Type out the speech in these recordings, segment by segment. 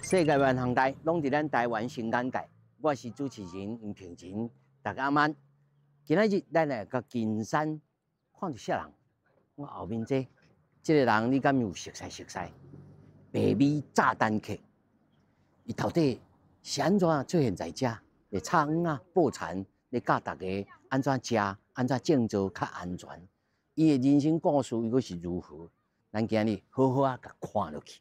世界万行台攏佇咱台灣新眼界，我是主持人黃平仁，大家晚安。今仔日咱來到金山，看著啥人？我後面這個人你敢有熟似熟似？白米炸彈客，伊到底是按怎出現在遮？咧插秧仔、報田，咧教大家按怎食、按怎種作較安全？伊的人生故事伊閣是如何？咱今日好好仔共看落去。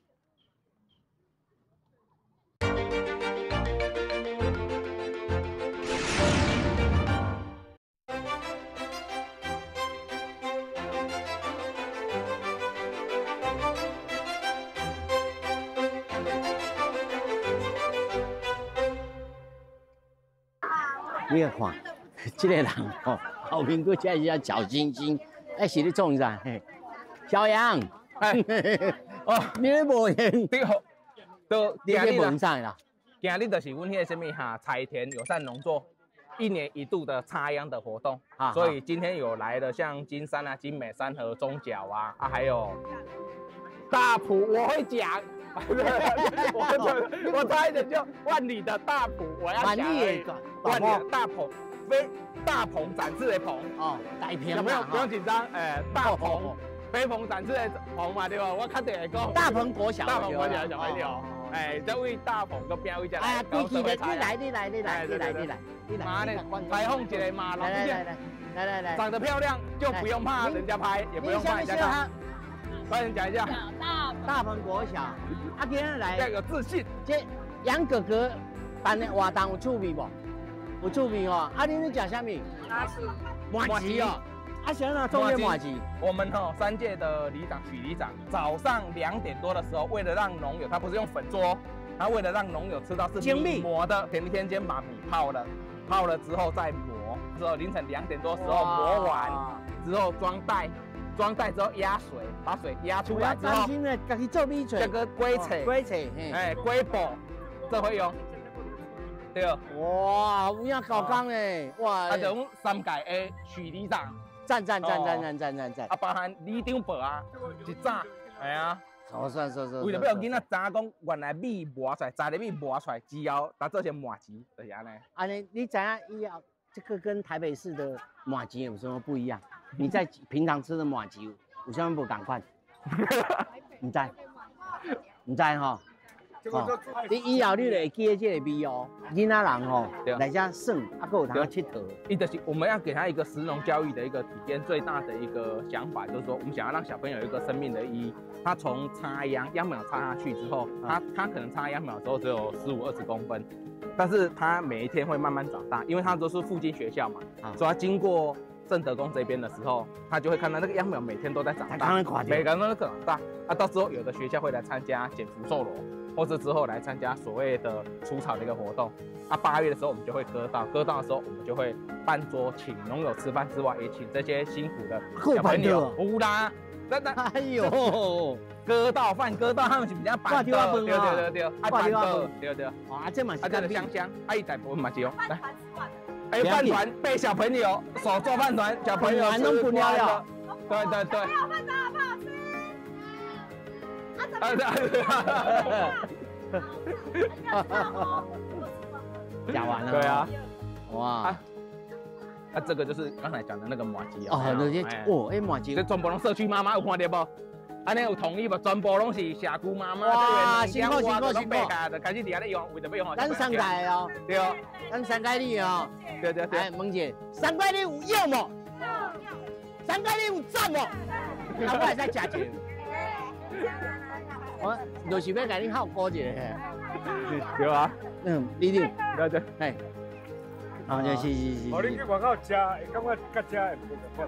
你來看，這個人吼，後面閣遮一隻小星星，欸，是咧創啥？小楊，哎，哦，你咧無閒？對，都你咧問啥啦？今日就是阮彼个啥物哈，彩田友善農作一年一度的插秧的活動，所以今天有來的像金山啊、景美、三和、中角啊，啊還有大埔，我會講。我差一點就萬里的大埔，我要萬里的萬里的大鵬，飛大鵬展翅的鵬哦，大鵬有沒有？不用緊張，哎，大鵬飛鵬展翅的鵬嘛，對吧？我較定會講。大鵬國小，大鵬國小小朋友，哎，這位大鵬個邊位只？哎呀，規矩的，你來，你來，你來，你來，你來，你來。媽的，採訪一個馬龍，來來來來來來，長得漂亮就不用怕人家拍，也不用怕人家看。快點講一下。大鵬國小，啊，今日來要有自信。這楊哥哥辦的活動有趣味無？有趣味吼。啊，你咧食啥物？麻糬哦。啊，啥人做這麻糬？我們吼三屆的里長許里長，早上2點多的時候，為了讓農友，他不是用粉做，他為了讓農友吃到是米磨的，前一天先把米泡了，泡了之後再磨，之後凌晨2點多時候磨完之後裝袋。裝袋之後壓水，把水壓出來之後，家己做米炊，這個龜切，龜切，哎，龜煲，這會用，對。哇，有影夠工嘞，哇！啊，就阮三屆的許里長，讚讚讚讚讚讚讚讚。啊，包含里長伯啊，一早，係啊。算算算。為了欲囡仔知影講，原來米磨出來，雜的米磨出來之後，才做成麻糬，就是按呢。按呢，你知影以後，這個跟台北市的麻糬有什麼不一樣？你在平常吃的麻糬有啥物無仝款？毋知，毋知吼。你以後你就會記得這個味哦。囡仔人吼來遮耍，啊，閣有通𨑨迌。伊就是我們要給他一個食農教育的一個體驗，最大的一個想法就是說，我們想要讓小朋友有一個生命的意義。他從插秧，秧苗插下去之後，他可能插秧苗之後只有15、20公分，但是他每一天會慢慢長大，因為他都是附近學校嘛，所以他經過正德宮這邊的時候，他就會看到那個秧苗每天都在長大，每個人都在長大。啊，到時候有的學校會來參加剪福壽螺，或者之後來參加所謂的除草的一個活動。啊，8月的時候我們就會割稻，割稻的時候我們就會辦桌請農友吃飯之外，也請這些辛苦的小朋友。有啦，那哎呦，割稻飯，割稻他們是比較板的，對對對對，啊板的，對對。啊，這嘛是，啊這個香香，啊伊大部分嘛是哦，來。哎，飯糰被小朋友手做飯糰，小朋友吃光了。對對對。飯糰好不好吃？啊對對。講完了。對啊。哇。啊，這個就是剛才講的那個麻糬哦。那些哦，哎麻糬。這全部攏社區媽媽有看到無？按呢有統一無？全部攏是社區媽媽。哇，辛苦辛苦辛苦。就開始佇遐咧用，為著欲用。咱三屆哦。對。咱三屆你哦。對對對。來，問者，三屆你有用無？三屆你有讚無？啊，我會使食一個。我就是欲共恁效果一下。對啊。嗯，里長。對對。嘿。啊，是是是。哦，恁去外口食，會感覺佮食的無仝款。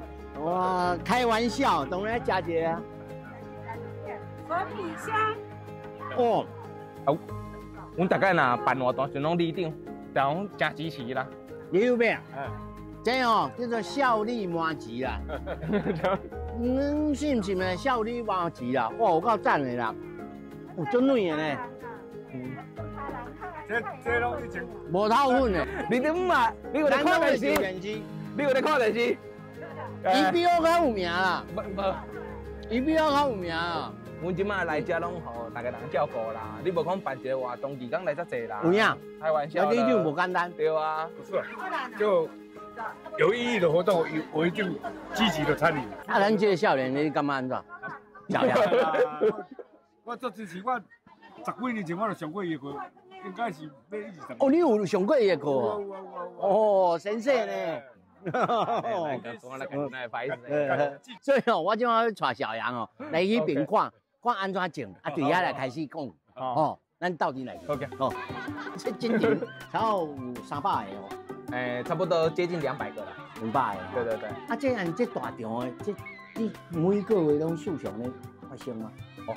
哇，開玩笑，當然愛食一個啊。粉米香。哦。啊，阮大概若辦活動，就攏里長，就攏誠支持啦。你有咩？嗯。這哦叫做孝利麻糬啦。嗯，是毋是咪孝利麻糬啦？哇，有夠讚的啦，有足軟的呢。嗯。這攏以前。無透粉的。你點嘛？你有咧看電視？你有咧看電視？伊比我較有名啦。無。伊比我較有名啊。阮這馬來遮攏予逐家人照顧啦。你無講辦一個活動，義工來遮濟人。有影？開玩笑。你就無簡單。對啊。不是，就有意義的活動，我一定積極的參與。啊，咱這個少年，你感覺按怎？少年。我做主持，我十幾年前我就上過伊的課，應該是欲20。哦，你有上過伊的課哦？哦，先生呢？所以哦，我這馬欲帶小楊哦，來彼邊看看按怎種，啊，對遐來開始講，哦，咱鬥陣來。 OK，哦，這今年差不多有300個哦。欸，差不多接近200個啦。200個。對對對。啊，這按這大場的，這你每個月攏常常咧發生嗎？哦，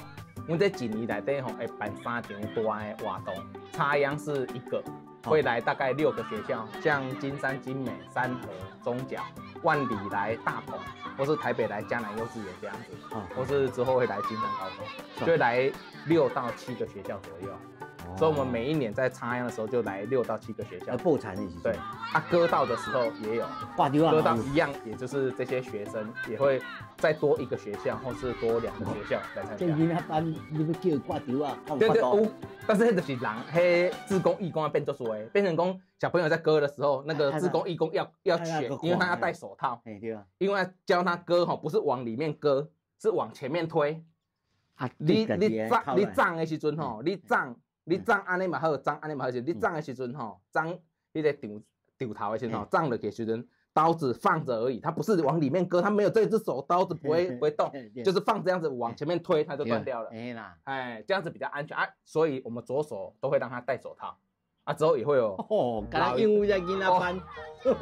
阮這一年內底吼會辦三場大的活動，插秧是一個。會來大概6個學校，像金山、金美、三和、中角、萬里來大鵬，或是台北來嘉南幼稚園這樣子，或是之後會來金山高中，就會來6到7個學校左右。所以，我們每一年在插秧的時候就來6到7個學校。破產的時候。對，啊，割稻的時候也有，割稻一樣，也就是這些學生也會再多一個學校，或是多2個學校來參加。這囡仔班，你欲叫掛吊啊？對對，有，但是彼就是人，彼志工義工要變做多的，變成講小朋友在割的時候，那個志工義工要選，因為他要戴手套。對啊。因為教他割吼，不是往裡面割，是往前面推。啊，你長的時陣吼，你長。你長按呢嘛好，長按呢嘛好，是你長的時陣吼，長彼個長長頭的時陣吼，長落去的時陣，刀子放着而已，它不是往裡面割，它沒有這隻手，刀子不會動，就是放這樣子往前面推，它就斷掉了。哎，這樣子比較安全啊，所以我們左手都會讓他戴手套，啊，之後也會有哦，敢因為在囡仔班，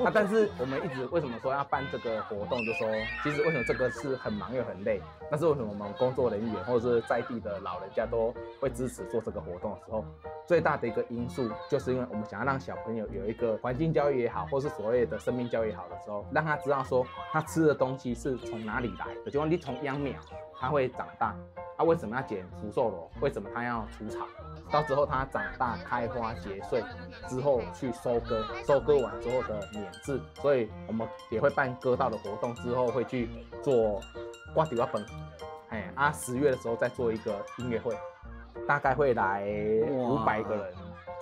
啊，但是我們一直為什麼說要辦這個活動，就說其實為什麼這個是很忙又很累，但是為什麼我們工作人員或者是在地的老人家都會支持做這個活動的時候，最大的一個因素就是因為我們想要讓小朋友有一個環境教育也好，或是所謂的生命教育也好的時候，讓他知道說他吃的東西是從哪裡來的，就像你從秧苗，它會長大。啊，為什麼要剪福壽螺？為什麼他要除草？到之後它長大開花結穗之後去收割，收割完之後的碾制，所以我們也會辦割稻的活動，之後會去做割稻仔飯，哎啊，10月的時候再做一個音樂會，大概會來500個人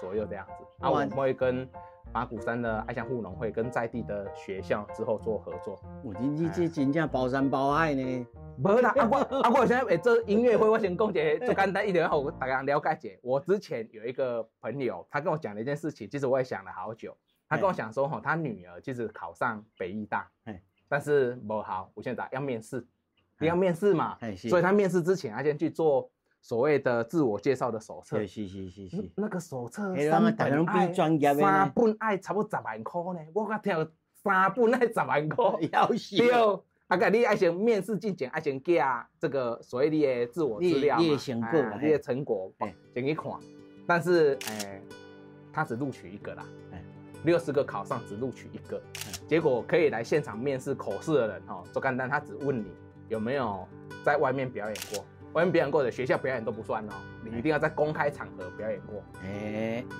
左右這樣子。啊，我們會跟法鼓山的愛鄉護農會跟在地的學校之後做合作。哇，你這真正包山包海呢。無啦，啊我現在會做音樂會，我先講一個最簡單一點，予大家了解一下。我之前有一個朋友，他跟我講了一件事情，其實我也想了好久。他跟我講說，吼，他女兒其實考上北藝大，但是無好，我現在要面試，你要面試嘛，所以他面試之前，他先去做所謂的自我介紹的手冊。是是是是。那個手冊3本愛，3本愛差不多10萬塊呢。我剛聽3本愛10萬塊，要死。對。啊，個你愛先面試進前，愛先寄這個所謂你的自我資料嘛，你的成果，你的成果，先去看。但是，他只錄取一個啦，60個考上只錄取一個，結果可以來現場面試口試的人，吼，做簡單，他只問你有沒有在外面表演過，外面表演過的學校表演都不算哦，你一定要在公開場合表演過。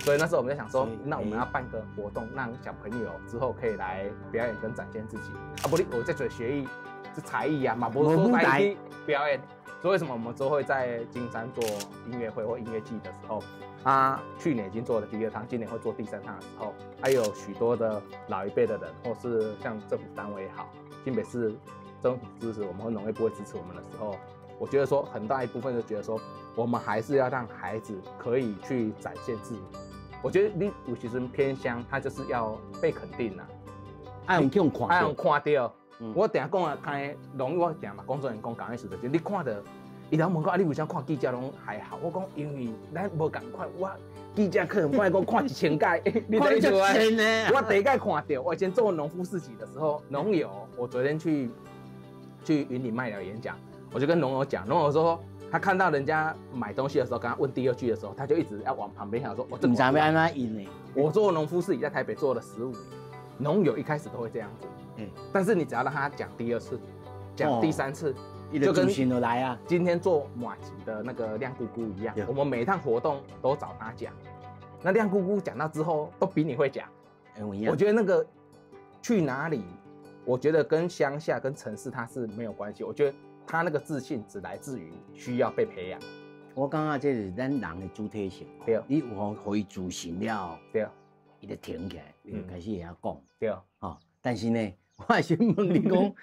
所以那時候我們就想說，那我們要辦個活動，讓小朋友之後可以來表演跟展現自己。啊，不，你我在做學藝，是才藝啊嘛，不是說在去表演。所以為什麼我們都會在金山做音樂會或音樂季的時候，啊，去年已經做了第2趟，今年會做第3趟的時候，還有許多的老一輩的人，或是像政府單位也好，新北市政府支持我們或農業部會支持我們的時候，我覺得說很大一部分就覺得說，我們還是要讓孩子可以去展現自己。我覺得你有時陣偏鄉，他就是要被肯定啦，愛用看，愛用看到。我定講啊，看農我定嘛，工作人員講講的時陣，你看到，伊頭問講啊，你為啥看記者攏還好？我講因為咱無仝款，我記者可能我講看1000屆，你知影無？我第一屆看到，我以前做農夫市集的時候，農友，我昨天去雲林麥寮演講，我就跟農友講，農友說他看到人家買東西的時候，跟他問第二句的時候，他就一直要往旁邊想說，我這毋知欲按怎應呢？我做農夫市集在台北做了15年，農友一開始都會這樣子。但是你只要讓他講第2次，講第3次，就跟來啊。今天做麻糬的那個亮姑姑一樣，我們每一趟活動都找他講。那亮姑姑講到之後，都比你會講。我覺得那個去哪裡，我覺得跟鄉下跟城市它是沒有關係。我覺得他那个自信只來自於需要被培養。我感覺這是咱人的主體性。對。你有予伊自信了，伊就挺起來，伊就開始會曉講。吼，但是呢，我也想問你講，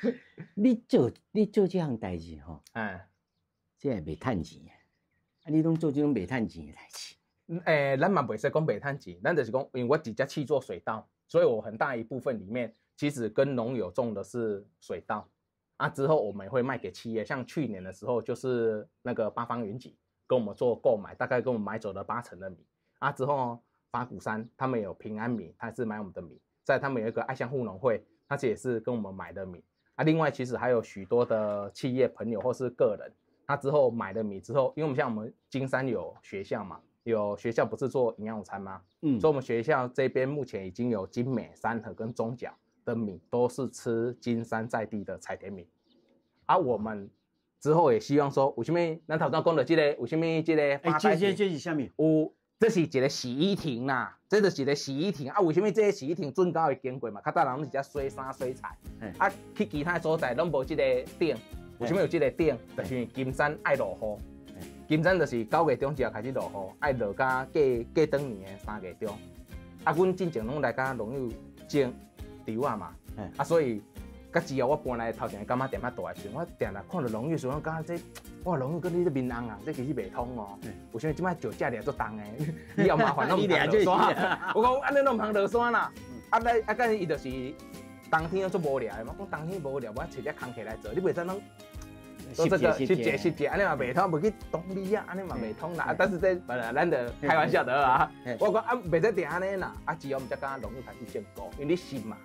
你做這項代誌吼，這會袂趁錢？啊，你攏做這種袂趁錢的代誌？咱嘛袂使講袂趁錢，咱就是講，因為我直接去做水稻，所以我很大一部分裡面其實跟農友種的是水稻。啊，之後我們會賣給企業，像去年的時候，就是那個八方雲集跟我們做購買，大概跟我們買走了8成的米。啊，之後法鼓山他們有平安米，他是買我們的米。在他們有一個愛鄉護農會，他這也是跟我們買的米。啊，另外其實還有許多的企業朋友或是個人，他之後買的米之後，因為我們像我們金山有學校嘛，有學校不是做營養午餐嗎？所以我們學校這邊目前已經有金美、三和跟中角的米都是吃金山在地的彩田米。啊，我們之後也希望說，為什麼咱頭先講的這個，為什麼這個發呆？這是啥物？有，這是一個洗衣亭啦，這就是一個洗衣亭啊。為什麼這個洗衣亭準到會經過嘛？較早人攏是遮洗衫洗菜，啊，去其他所在攏無這個頂。為什麼有這個頂？就是因為金山愛落雨，金山就是9月中就開始落雨，愛落到過過轉年的3月中。啊，阮進前攏來佮農友種稻仔嘛，啊，所以。甲之後我搬來頭前感覺店較大的時陣，我定定看到農友時，我感覺這，哇，農友佮你這面紅啊，這其實袂通哦。為啥物這擺石遮掠足重的？以後麻煩攏毋通落山。我講按呢攏毋通落山啦。啊，來啊，佮伊就是冬天足無聊的嘛。講冬天無聊，我揣只工課來做，你袂使攏做這個濕者濕者，按呢嘛袂通，無去東米啊，按呢嘛袂通啦。但是這本來咱就開玩笑的啊。我講啊，袂使定按呢啦。啊，之後毋才佮農友開始種菇，因為你濕嘛。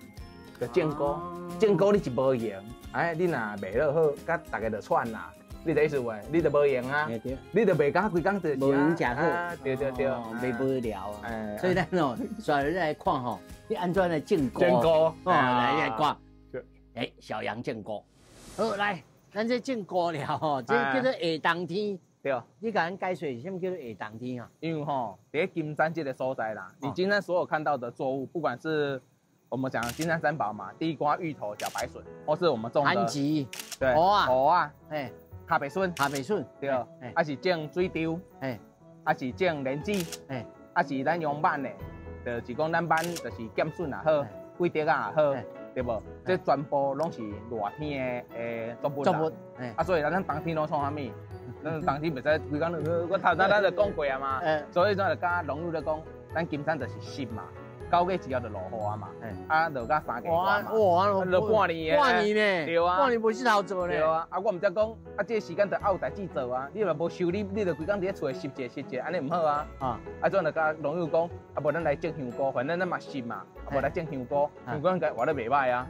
就種菇，種菇你一無閒，哎，你若賣落好，佮大家就喘啦。你的意思無？你就無閒啊，你就袂敢規工就是無閒食好，對對對，袂無聊啊。所以咱哦，煞落來看吼，你按怎來種菇？種菇，哦，來來看，哎，小楊種菇，好來，咱這種菇了吼，這叫做下冬天。對，你共咱解說啥物叫做下冬天啊？因為吼，佇金山這個所在啦，你今天所有看到的作物，不管是我們講金山三寶嘛，地瓜、芋頭、茭白筍，或是我們種的番薯、對，芋仔、芋仔，嘿，卡白筍、卡白筍，對，啊是種水稻，嘿，啊是種蓮子，嘿，啊是咱用挽的，就是講咱挽就是劍筍也好，桂竹仔也好，對無？這全部攏是熱天的作物啦。啊，所以咱冬天攏創啥物？咱冬天袂使規工，我頭先咱就講過啊嘛，所以咱就佮農友咧講，咱金山就是濕嘛。9月之後就落雨啊嘛，啊落到3月外嘛，哇，落半年的，半年呢，對啊，半年無穡頭做呢，對啊，啊我毋才講，啊這個時間就愛有代誌做啊，你若無修理，你就規工佇咧厝內濕者濕者，按呢毋好啊，啊怎就佮農友講，啊無咱來種香菇，反正咱嘛濕嘛，啊無來種香菇，香菇應該活得袂歹啊，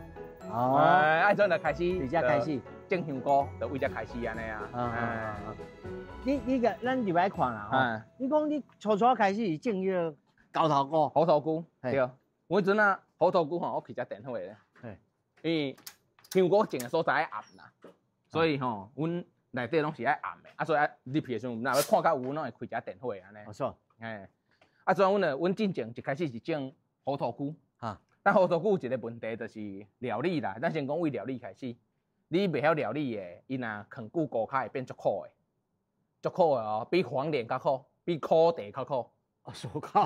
哦，啊怎就開始，為遮開始種香菇，就為遮開始按呢啊，你個咱入來看啦，吼，你講你初初開始是種彼個。猴頭菇，猴頭菇，對。我彼陣啊，猴頭菇吼，我開只電火咧。因為香菇種的所在愛暗啦，所以吼，阮內底攏是愛暗的，啊，所以啊入去的時陣，若欲看較有，攏會開一下電火按呢。沒錯。嘿，啊，所以阮阮進前一開始是種猴頭菇，但猴頭菇有一個問題就是料理啦，咱先講為料理開始，你袂曉料理的，伊若囥久菇跤會變足苦的，足苦的哦，比黃連較苦，比苦茶較苦。哦，手銬。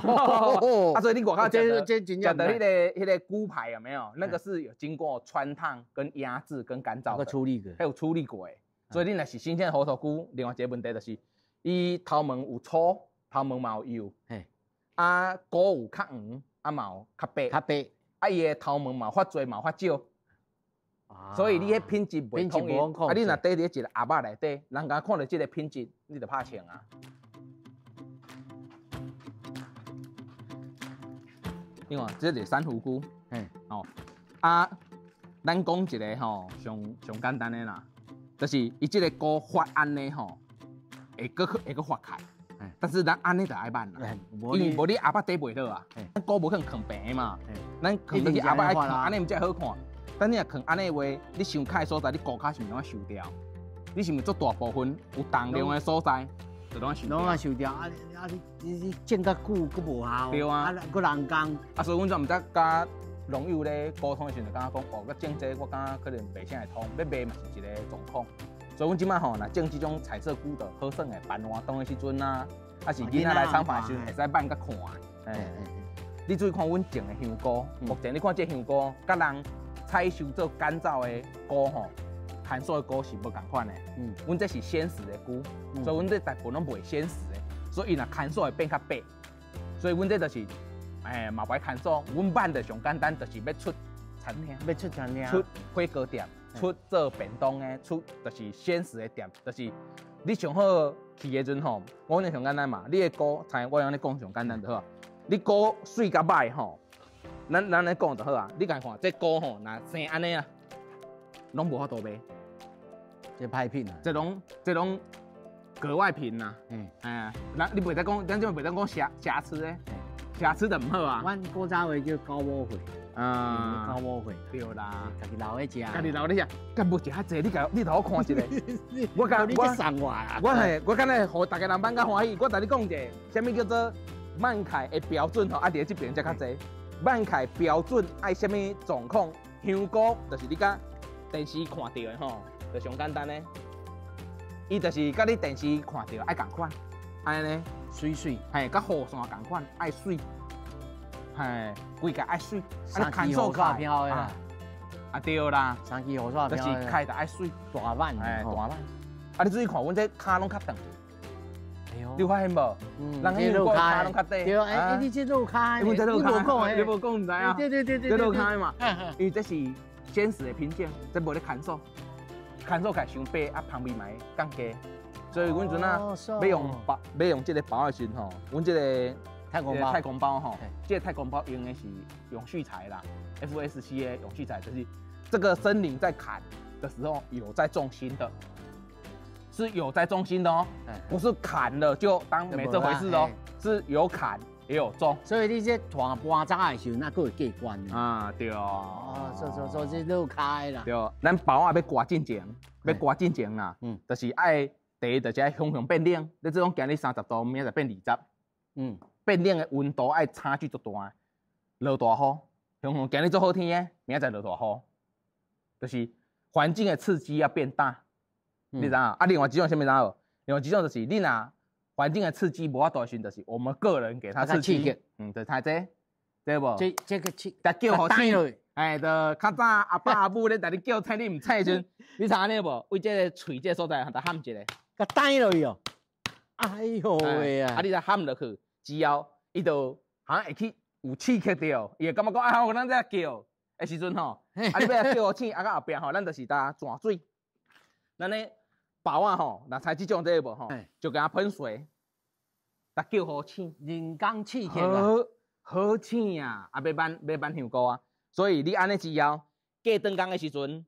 啊，所以你外口食的彼个菇排有沒有？那個是有經過汆燙、跟壓製、跟乾燥的處理過，還有處理過的。所以你若是新鮮的猴頭菇，另外一個問題就是，伊頭毛有粗，頭毛嘛有幼，啊，菇有較黃，啊嘛有較白，較白，啊伊的頭毛嘛發濟嘛發少，所以你彼品質袂統一。啊，你若綴佇一個盒仔內底，人家看著這個品質，你就拍槍啊。你看，這是珊瑚菇，哦，啊，咱講一個吼，上上簡單的啦，就是伊這個菇發按呢吼，會閣發開，但是咱按呢就愛挽啦，因為無你盒仔底袂落啊，咱菇無可能囥平的嘛，咱囥落去盒仔愛囥按呢毋才好看，但你若囥按呢話，你傷開的所在，你菇跤是毋是攏受掉？你是毋是足大部分有重量的所在？攏啊受掉，啊啊你種較久，閣無效，對啊，啊閣人工，啊所以阮怎毋才佮農友咧溝通的時陣，就感覺講，哦，我種這個我感覺可能袂啥會通，欲賣嘛是一個狀況。所以阮這擺吼，若種這種彩色菇的好耍的，辦活動的時陣啊，抑是囡仔來參訪的時陣，會使挽佮看。欸，你注意看阮種的香菇，目前你看這香菇，佮人採收做乾燥的菇吼，乾燥的菇是無仝款的。阮這是鮮食的菇，所以阮這大部分攏賣鮮食的，所以伊若乾燥會變較白。所以阮這就是，欸，嘛無愛乾燥，阮挽的上簡單，就是欲出餐廳，欲出餐廳，出火鍋店，出做便當的，出就是鮮食的店，就是你上好去的陣吼，我講上簡單嘛，你的菇，像我按呢講上簡單就好。你菇媠佮歹吼，咱按呢講就好啊。你共看這菇吼，若生按呢啊，攏無法度賣。這歹品啊，這攏格外品呐。哎，那你袂使講，咱這袂使講瑕疵的，瑕疵就毋好啊。阮古早話叫狗母血，狗母血，對啦，家己留咧食，家己留咧食，敢無食較濟，你予我看一下。我敢你送我啊？我係我敢若予逐家人挽較歡喜，我共你講者，啥物叫做挽開的標準吼？啊，佇這邊才較濟。挽開標準愛啥物狀況？香菇就是你佮電視看著的吼，就上簡單的。伊就是佮你電視看著愛仝款，按呢媠媠，嘿，佮雨傘仝款，愛媠，嘿，規个愛媠，三支雨傘飄的啦，啊對啦，三支雨傘就是開得愛媠，大挽，嘿，大挽。啊，你注意看，阮這跤攏較長。你有發現無？人香菇跤攏較短。對，欸，你這路跤，阮這路跤，你無講毋知影。對對對對，這路跤嘛，因為這是鮮食的品種，這無咧乾燥，乾燥起來傷白，啊，芳味嘛會降低。所以阮陣啊，欲用包，欲用這個包的時陣吼，阮這個太公包，太公包吼，這個太公包用的是永續材啦，FSC 的永續材，就是這個森林在砍的時候有在種新的。是有在種新的哦，不是砍了就當沒這回事哦，是有砍也有種。所以你這團搬走的時候，那閣會過關啊？對哦。哦，所以這路跤啦。對，咱包仔欲割進前，欲割進前啦，就是愛第一就是愛雄雄變冷，你這種今日30度，明仔載變20，變冷的溫度愛差距足大，落大雨，雄雄今日足好天的，明仔載落大雨，就是環境的刺激要變大。你知影？啊，另外一種啥物知無？另外一種就是你若環境的刺激無法度時，就是我們個人給他刺激，就猜這，對無？這個刺，共叫予醒，哎，就較早阿爸阿母咧，共你叫醒，你毋醒的時陣，你知影無？為這個喙這個所在，共含一下，共彈落去哦。哎喲喂啊！啊，你再含落去，之後，伊就好像會去有刺激著，伊會感覺講啊，我咱這叫的時陣吼，啊，你欲叫予醒，啊，到後壁吼，咱就是共泉水，咱咧。包仔吼，若採這種這個無吼，就共它噴水，共叫予醒，人工刺激啊，好醒啊，啊，欲挽欲挽香菇啊，所以你按呢之後，過轉工的時陣，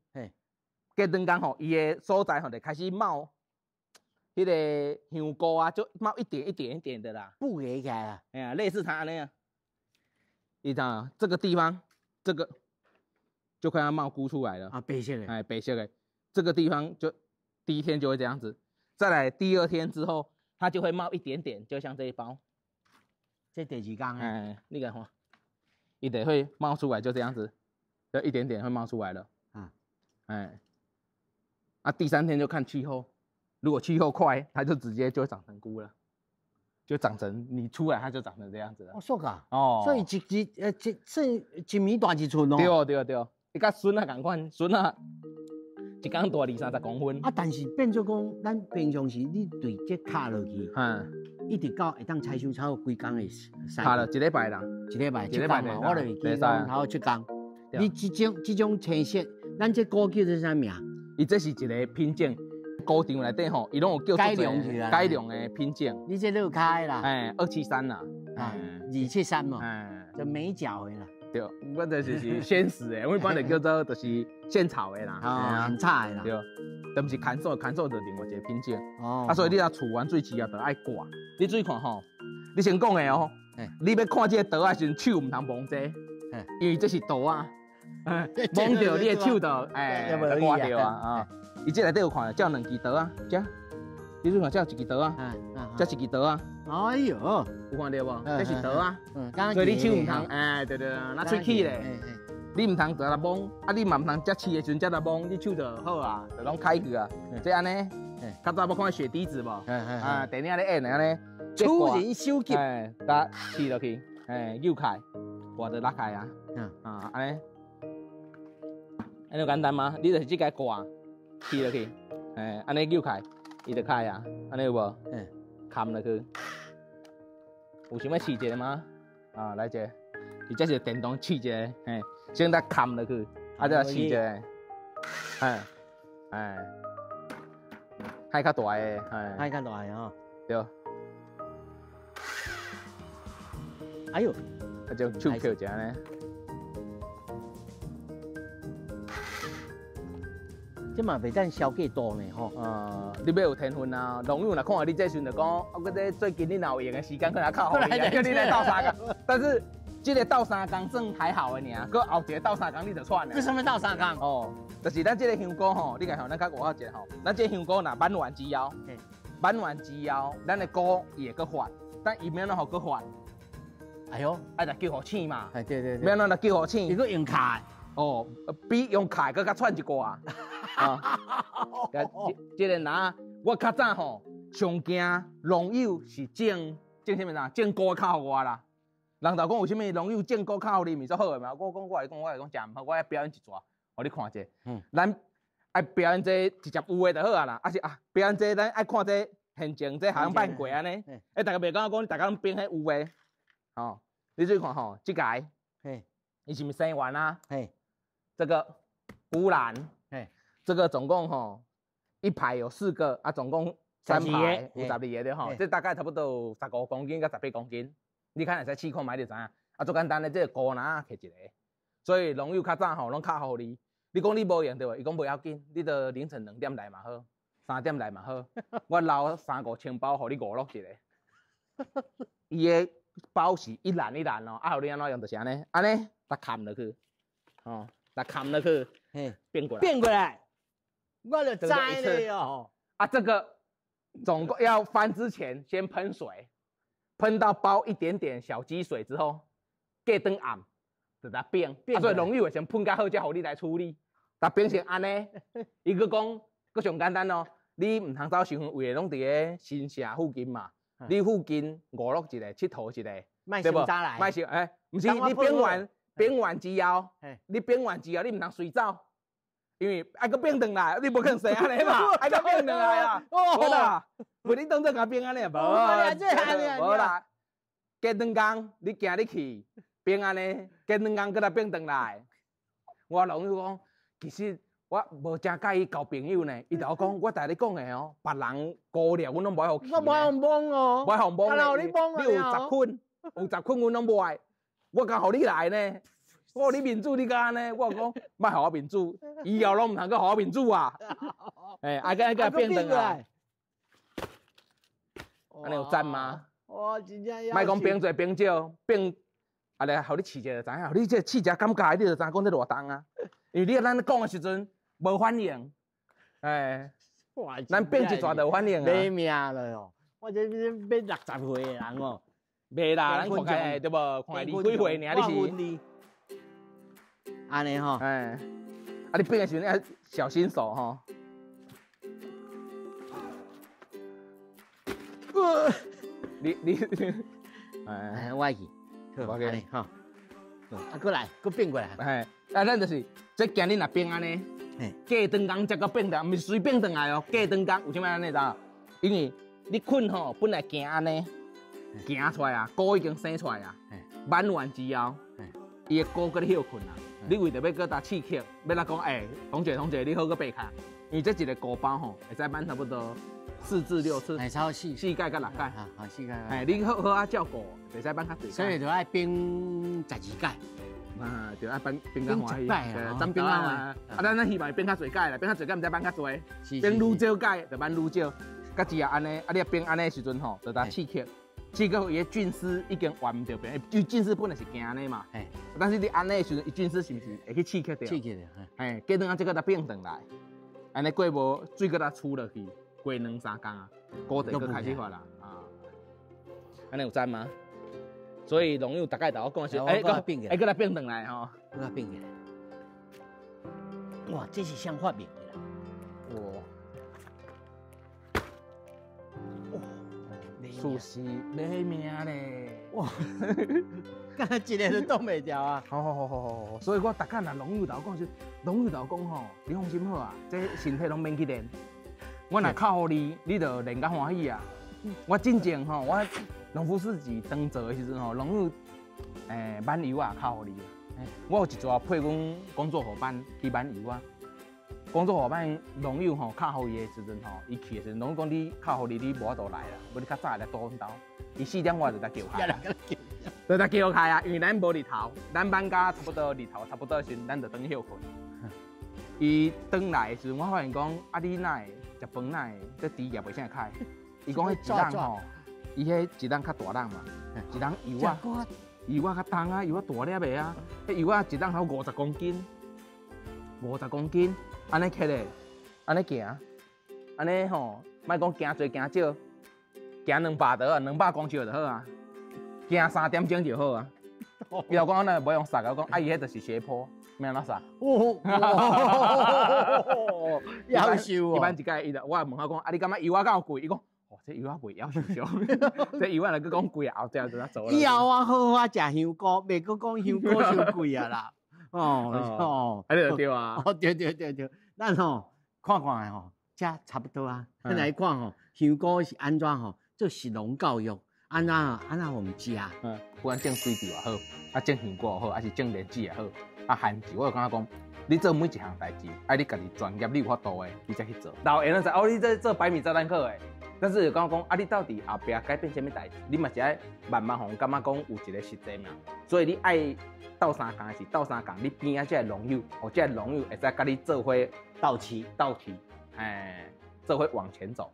過轉工吼，伊的所在吼就開始冒，彼個香菇啊，就冒一點一點一點的啦，布起來啊，哎呀，類似它按呢啊，你知影這個地方，這個就快要冒菇出來了啊，白色的，哎，白色的，這個地方就。第一天就會這樣子，再來第二天之後，它就會冒一點點，就像這一包。這第二天哎，你看，伊就會冒出來，就這樣子，就一點點會冒出來了。啊，哎，啊，第三天就看氣候，如果氣候快，它就直接就會長成菇了，就長成你出來它就長成這樣子了。哦，說噶，哦，所以一日一算一暝大一寸哦。對哦對哦對哦，伊佮筍仔仝款，筍仔。一工大二三十公分。啊，但是變做講，咱平常時你對這敲落去，一直到會當採收差不多幾工的時。敲了一禮拜啦，一禮拜，一禮拜嘛，我就會記講差不多7工。你這種青色，咱這菇叫做啥名？伊這是一個品種，菇場內底吼，伊攏有叫改良起來，改良的品種。你這路跤的啦？哎，273啦，啊，273嘛，就美角的啦。對，我就是鮮食的，我一般就叫做就是現炒的啦，哦，現炒的啦。對，但毋是乾燥，乾燥就另外一個品種。哦，啊，所以你若厝完水市啊，就愛掛。你注意看吼，你先講的哦，你欲看這個桃仔時陣，手毋通摸這個，因為這是桃仔，摸著你的手就哎刮著啊啊！伊這內底有看，這有兩支桃仔，這，你注意看，這有一支桃仔，這一支桃仔。哎喲，有看著無？這是桃仔，所以你手毋通，哎，對對對，那喙齒咧，你毋通直来摸，啊你嘛毋通才试的时阵才来摸，你手就好啊，就攏开去啊。这按呢，较早欲看血滴子无？啊，电影咧演的按呢。出人手急。哎，搭试落去，哎，扭开，挂就落开啊。啊，按呢，按呢简单吗？你就是这个挂，试落去，哎，按呢扭开，伊就开啊，按呢有无？嗯，冚落去。有想欲试一下吗？啊，来一个，伊这是电动试一下，嘿，先来冚落去，啊，再试一下，哎，哎，开较大个，哎，开较大个吼，对。哎呦，啊，种手扣一下呢。这嘛袂当消过度呢吼。你欲有天分啊！农友若看到你这时阵就讲，啊，我这最近你若有闲的时间，可能较好你，叫你来斗相共。但是这个斗相共算还好的尔，阁后一个斗相共你就喘了。为什么斗相共？哦，就是咱这个香菇吼，你看吼，咱较外口一个吼，咱这个香菇若挽完之后，挽完之后，咱的菇伊会阁发，但伊欲按怎予阁发？哎呦，爱来救护醒嘛？哎，对对对，欲按怎来救护醒？伊阁用卡。哦，比用卡阁较喘一寡。啊，这个若我较早吼，上惊农友是种种啥物啦？种菇较予我啦。人就讲为啥物农友种菇较予你，毋是做好的嘛？我讲我来讲，我来讲诚毋好，我爱表演一逝，予你看者。嗯，咱爱表演这直接有的就好啊啦。啊是啊，表演这咱爱看这现前这好像办过按呢。欸，大家袂感觉讲，大家拢变彼有的。吼，你注意看吼，这个，嘿，伊是毋是生完啊？嘿，这个菇兰，嘿。这个总共吼一排有4个啊，总共3排有12个对吼，这大概差不多有15公斤到18公斤。你看会使试看觅就知影。啊，足简单的，这个菇篮摕一个。所以农友较早吼拢较予你，你讲你无闲对无？伊讲无要紧，你著凌晨2点来嘛好，3点来嘛好，我留3、5千包予你五落一个。伊的包是一篮一篮哦，啊，予你按怎用就是按呢，按呢，来砍落去，吼，来砍落去，嘿，变过来，变过来。我就知了哦。啊，这个总共要翻之前先喷水，喷到包一点点小积水之后，过转暗就来变。啊，所以农友会先喷较好，才予你来处理。但变成按呢，伊阁讲，阁上简单哦。你毋通走伤远，位拢伫咧新社附近嘛。你附近五乐一个，佚佗一个，对无？莫伤，欸，毋是你变完变完之后，你变完之后，你毋通随走。因为爱阁变转来，你无可能生按呢嘛，爱阁变转来啊！无啦，无你当作共变按呢，无，无啦。过两工你行入去变按呢，过两工阁来变转来。我老友讲，其实我无诚佮意交朋友呢。伊就讲，我逐日讲的哦，别人孤了，阮拢无爱予去。我无爱予摸哦，无爱予摸。你有10捆，有10捆，阮拢无爱。我敢予你来呢？我予你面子，你敢按呢？我讲，莫予我面子，以后拢毋通阁予我面子啊！欸，爱阁变转来，按呢有赞吗？哇，真正莫讲变济变少，变啊来，予你试一下就知影。你这试一下感觉，你就知影讲这偌重啊。因为你咱讲的时阵无反应，欸，咱变一逝就有反应啊。没命了哦！我这要60岁的人哦，袂啦，咱看起来对无？看起来20几岁尔，你是？按呢吼，哎，啊，你变的时阵要小心手吼。你，哎，我去，我去，吼，啊，过来，阁变过来，哎，啊，咱就是这今日若变按呢，过长工才阁变转，毋是随变转来哦，过长工为啥物按呢知？因为你困吼本来行按呢，行出来啊，菇已经生出来啊，挽完之后，伊的菇阁咧歇困啊。你为著欲阁搭刺激，欲来讲，欸，同学同学，你好阁爬开，因为这一个菇包吼，会使挽差不多4至6次，会超四届到6届，啊，4届。哎，你好好啊照顾，会使挽较济。所以就爱变12届。啊，对，爱变变较欢喜，咱变啊，啊，咱希望变较济届啦，变较济届毋知挽较济，变愈少届就挽愈少。甲之后按呢，啊，你变按呢的时阵吼，就搭刺激。这个伊的菌丝已经完毋著变，因为菌丝本来是行按呢嘛，但是你按呢的时阵，伊菌丝是毋是会去刺激著？刺激著，嘿，过转啊，这个才变转来，按呢过无水阁才出落去，过2、3工啊，菇就阁开始发啦，啊，按呢有赞吗？所以农友大概头我讲是，欸，阁阁来变转来吼，阁来变起来。哇，這是啥發明的啦？哇！哇，事實欲命咧！哇，敢若一个都擋袂牢啊！好好好好好好，所以我逐工若農友頭講說，農友頭講吼，你放心好啊，這身體攏免去練。我若靠予你，你就練甲歡喜啊！我進前吼，我農夫市集當做的時陣吼，農友挽油仔靠予你。我有一撮配阮工作伙伴去挽油仔，工作伙伴農友吼敲予伊的時陣吼，伊去的時陣，農友講你敲予你，你無法度來啦，無你較早來倒阮兜。伊4點外就來叫開，就來叫開啊，因為咱無日頭，咱挽甲差不多日頭差不多時陣，咱就轉歇睏。伊轉來的時陣，我發現講啊，你哪會食飯哪會這豬業袂啥開？伊講彼一籠吼，伊彼一籠較大籠嘛，一籠油仔。油仔較重啊，油仔大粒的啊，彼油仔一籠頭50公斤，50公斤，按呢騎咧，按呢行，按呢吼，莫講行濟行少，行200就好，200公尺就好啊，行3點鐘就好啊。伊就講那無用殺，我講啊，伊彼就是斜坡，欲按怎殺？哦，夭壽哦！伊挽一擺，伊就我問他講，啊，你感覺油仔敢有貴？伊講。哦，這油仔袂夭壽俗，這油仔若閣講貴啊，後壁就怎做啦？以後我好好食香菇，袂閣講香菇傷貴啊啦。哦哦，啊對對啊。哦對對對對，咱吼看看的吼，這差不多啊。咱來看吼，香菇是按怎吼做食農教育，按怎按怎予食。嗯，不管種水稻也好，啊種香菇也好，還是種蓮子也好，啊番薯，我就感覺講，你做每一項代誌，愛你家己專業，你有法度的，你才去做。老緣就哦，你這做百米炸彈客的。但是感覺講啊，你到底後壁改變啥物代誌？你嘛是愛慢慢予人感覺講有一個實際嘛。所以你愛鬥相共是鬥相共，你邊仔這個農友，哦，這個農友會使佮你做伙鬥氣鬥氣，哎，做伙往前走。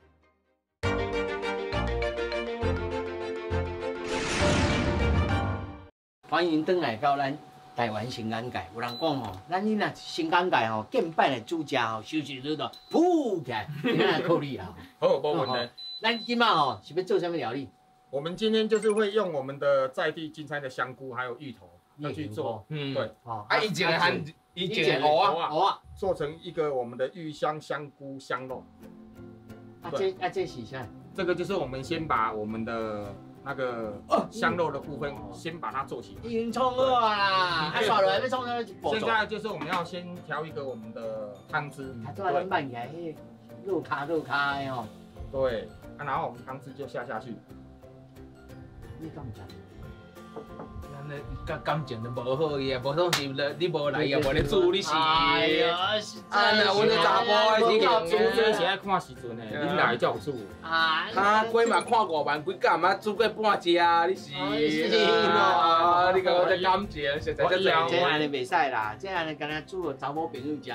歡迎轉來到咱台灣新眼界。有人講吼，咱囡仔新眼界吼，見擺來煮食吼，收視率都噗起來，今仔來靠你啊！好，無問題。咱今仔吼是欲做啥物料理？我們今天就是會用我們的在地金山的香菇還有芋頭要去做，嗯，對。啊，以前的以前的蚵仔，蚵仔做成一個我們的芋香香菇香肉。啊，這啊這是啥？這個就是我們先把我們的那個香肉的部分先把它做起來。已經創好啊，啊，刷落來欲創啥？現在就是我們要先調一個我們的湯汁。啊，做咱挽起來，彼肉跤肉跤的吼。對，啊，然後我們湯汁就下下去。你敢食？咱咧感感情都無好伊啊，無講是你無來也無咧煮，你是。哎呀，實在。啊，若阮咧查埔的是煮這是愛看時陣的，你來才有煮。啊。啊，雞嘛看5萬幾工嘛煮過半隻啊，你是。啊，你講這感情實在這濟。這按呢袂使啦，這按呢敢若煮予查某朋友食。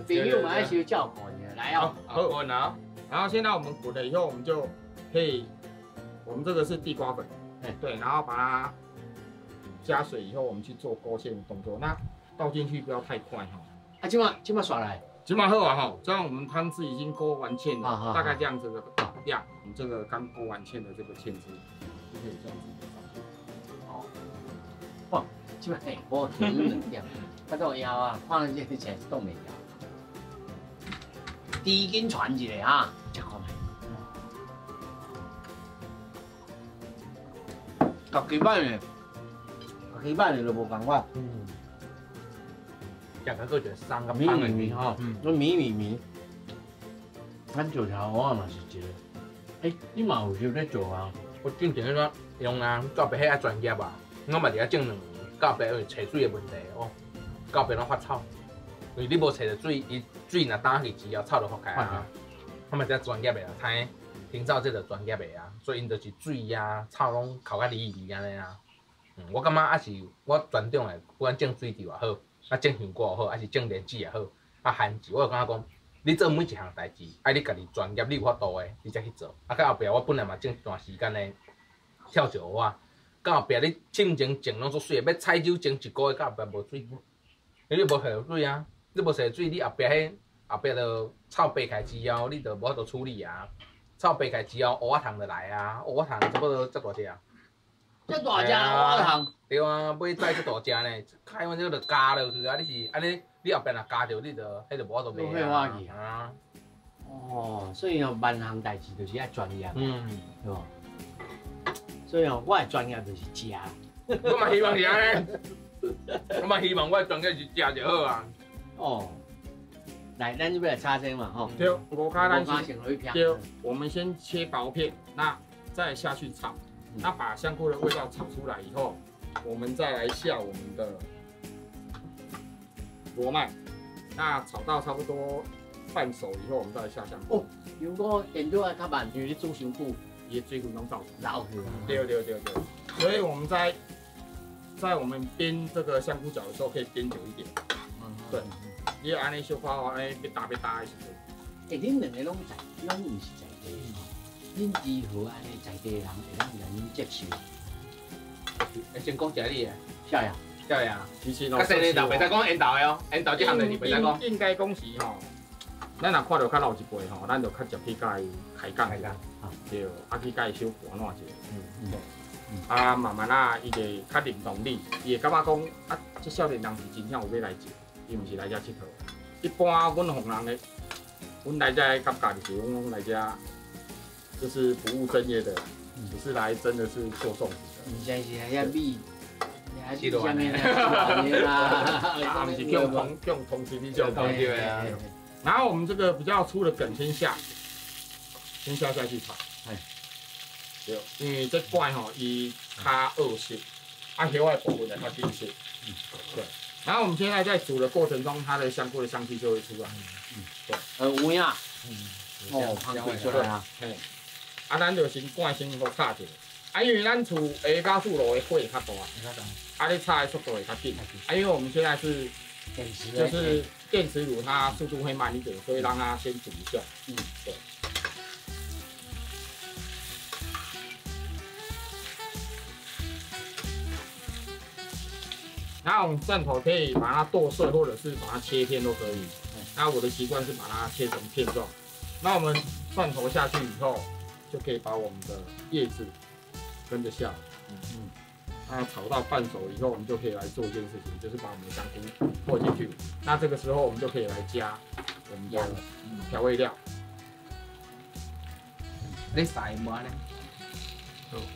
朋友嘛愛相照顧一下，來哦。好，滾啊！然後現在我們滾了以後，我們就可以，我們這個是地瓜粉，對，然後把它加水以後，我們去做勾芡的動作。那倒進去不要太快哈。啊，這馬這馬刷來，這馬好啊哈。這樣我們湯汁已經勾完芡了，大概這樣子的量。我們這個剛勾完芡的這個芡汁就可以這樣子放進去。哦，哇，這馬我甜兩點，他這枵啊，看這個食擋袂牢。豬筋傳一個哈，食看覓。家己挽的，家己挽的就無仝款。嗯。食較閣一個鬆甲綿綿綿吼，都綿綿綿。咱做頭蚵仔嘛是一個，欸，你嘛有想咧做啊？我之前彼個用啊，到爸彼愛專業啊，我嘛伫遐種兩年，到爸因為揣水的問題哦，到爸攏發臭。因為你無揣著水，伊水若焦去之後，草就發開啊。他們這專業的啊，聽聽走這就專業的啊，所以𪜶就是水啊、草攏囥甲離離按呢啊。嗯，我感覺抑是我專長的，不管種水稻也好，啊種香菇也好，抑是種蓮子也好，啊番薯，我就感覺講，你做每一項代誌，愛你家己專業，你有法度的，你才去做。啊，到後壁我本來嘛種一段時間的跳石蚵仔，到後壁你進前種攏足媠的，欲採酒種一個月，到後壁無水，你無下水啊。你無洗水，你後壁彼後壁就草白開之後，你就無法度處理啊。草白開之後，烏仔蟲就來啊，烏仔蟲差不多遮大隻啊。这大只我通。对啊，买菜这大只呢，开阮这个就加落去啊！你是按呢，你后壁若加著，你就彼就无法度卖啊。哦，所以哦，万项代志就是爱专业，对无？所以哦，我的专业就是食。我嘛希望是按呢，我嘛希望我的专业是食就好啊。哦，来，咱这边来炒这嘛，吼。对，五卡咱先对，我们先切薄片，那再下去炒，那把香菇的味道炒出来以后，我们再来下我们的罗麦，那炒到差不多半熟以后，我们再来下香菇。哦，如果电炉啊较慢，因为你煮伤久，伊的水分拢走老去。对对对对，所以我们在我们煸这个香菇饺的时候，可以煸久一点。嗯，对，你按呢小可按呢别打别打的时阵。欸，恁两个拢在，拢毋是在地的吼，恁如何按呢在地人会当让恁接受？欸，先讲一下你的。啥呀？啥呀？其实较细个就袂使讲缘投的哦，缘投这项代志袂使讲。应该讲是吼，咱若看到较老一辈吼，咱就较捷去共伊开讲一下，对，啊去共伊小寒暄一下。嗯。啊，慢慢啊，伊就较认同你，伊会感觉讲啊，这少年人是真正有欲来食，伊毋是来遮𨑨迌。一般阮予人的，阮来遮的感觉就是阮拢来遮，就是不务正业的，只是来真的是做粽子的。毋是是遐米，遐啥物啦？啊，毋是用通缉你种。对啊。然后我们这个比较粗的梗先下，先下下去炒。对，因为这罐吼，伊较恶色，啊，叶仔的部分会较紧熟。对。然后我们现在在煮的过程中，它的香菇的香气就会出来。嗯，对。有影。哦，香气出来啊。嘿。啊，咱就先罐先予炒者。啊，因为咱厝下加速炉的火较大，啊，你炒的速度会较紧。啊，因为我们现在是，就是电磁炉，它速度会慢一点，所以让它先煮一下。嗯，对。然后我们蒜头可以把它剁碎，或者是把它切片都可以。那我的习惯是把它切成片状。那我们蒜头下去以后，就可以把我们的叶子跟着下。那炒到半熟以后，我们就可以来做一件事情，就是把我们的香菇和进去。那这个时候我们就可以来加我们的调味料。你使无呢？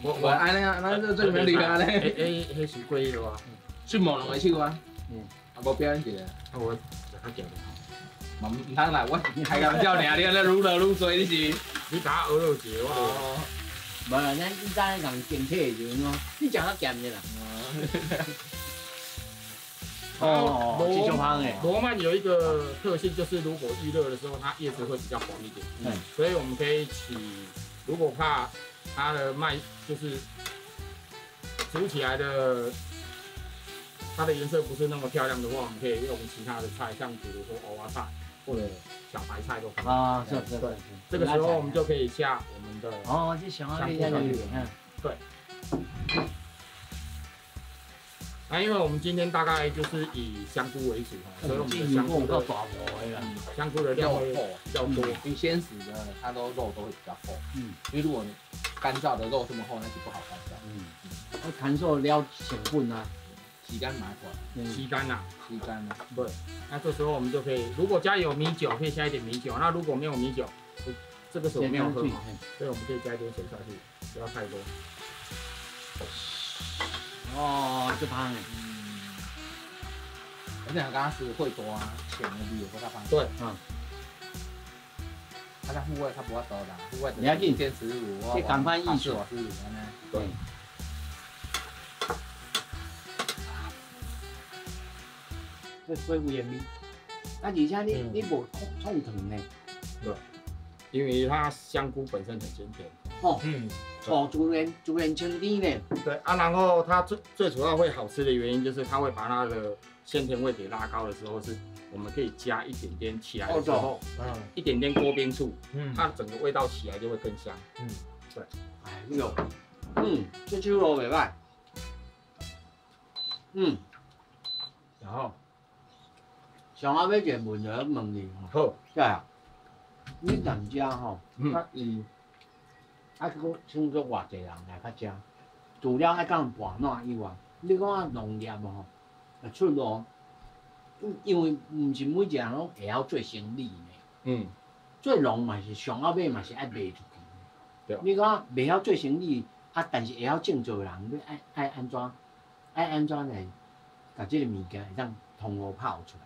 我按呢，咱这最免厉害呢。哎，彼是过了啊。出毛两个手啊，啊无表演一个，啊我较咸。嘛毋通啦，我开玩笑尔，你按呢愈落愈济，你是？你打学落一个，我。无啦，咱以前人坚体的时阵哦，你食较咸的啦。哦，这种香的。罗曼有一个特性，就是如果预热的时候，它叶子会比较黄一点。嗯。所以我们可以取，如果怕它的麦就是煮起来的。它的颜色不是那么漂亮的话，我们可以用其他的菜，像比如说蚵仔菜或者小白菜都可以。啊，是是。对，这个时候我们就可以下我们的哦，这香菇下去。对。那因为我们今天大概就是以香菇为主，所以我们的香菇的香菇的料会比较多。因为鲜食的它都肉都会比较厚，嗯，因为如果干燥的肉这么厚，那就不好干燥。嗯，我乾燥了成分啊。时间蛮短，时间呐，时间啊，对。那这时候我们就可以，如果家里有米酒，可以加一点米酒。那如果没有米酒，这个时候没有喝嘛，所以我们可以加一点水下去，不要太多。哦，这香的。而且刚刚是会多啊，浅的味会较香。对，嗯。它在户外它不会多啦，户外你要进电磁炉，这赶快艺术，对。这水有盐味，啊，而且你无创糖呢？对，因为它香菇本身很鲜甜。哦，嗯，哦，自然清甜呢。对啊，然后它最主要会好吃的原因就是它会把它的鲜甜味给拉高的时候，是我们可以加一点点起来的时候，一点点锅边醋，它整个味道起来就会更香。嗯，对。哎呦，这手路袂歹。嗯，然后。上后尾一个问题要问你吼，好，对啊，你踮遮吼，啊伊，啊，阁称做偌济人来较遮？除了愛講跋爛以外，你講農業吼，出路，因為毋是每一個人攏會曉做生意呢。做農嘛是上後尾嘛是愛賣出去。你講袂曉做生意，啊，但是會曉種作的人，欲愛愛按怎？愛按怎來共這個物件會當通路跑出來？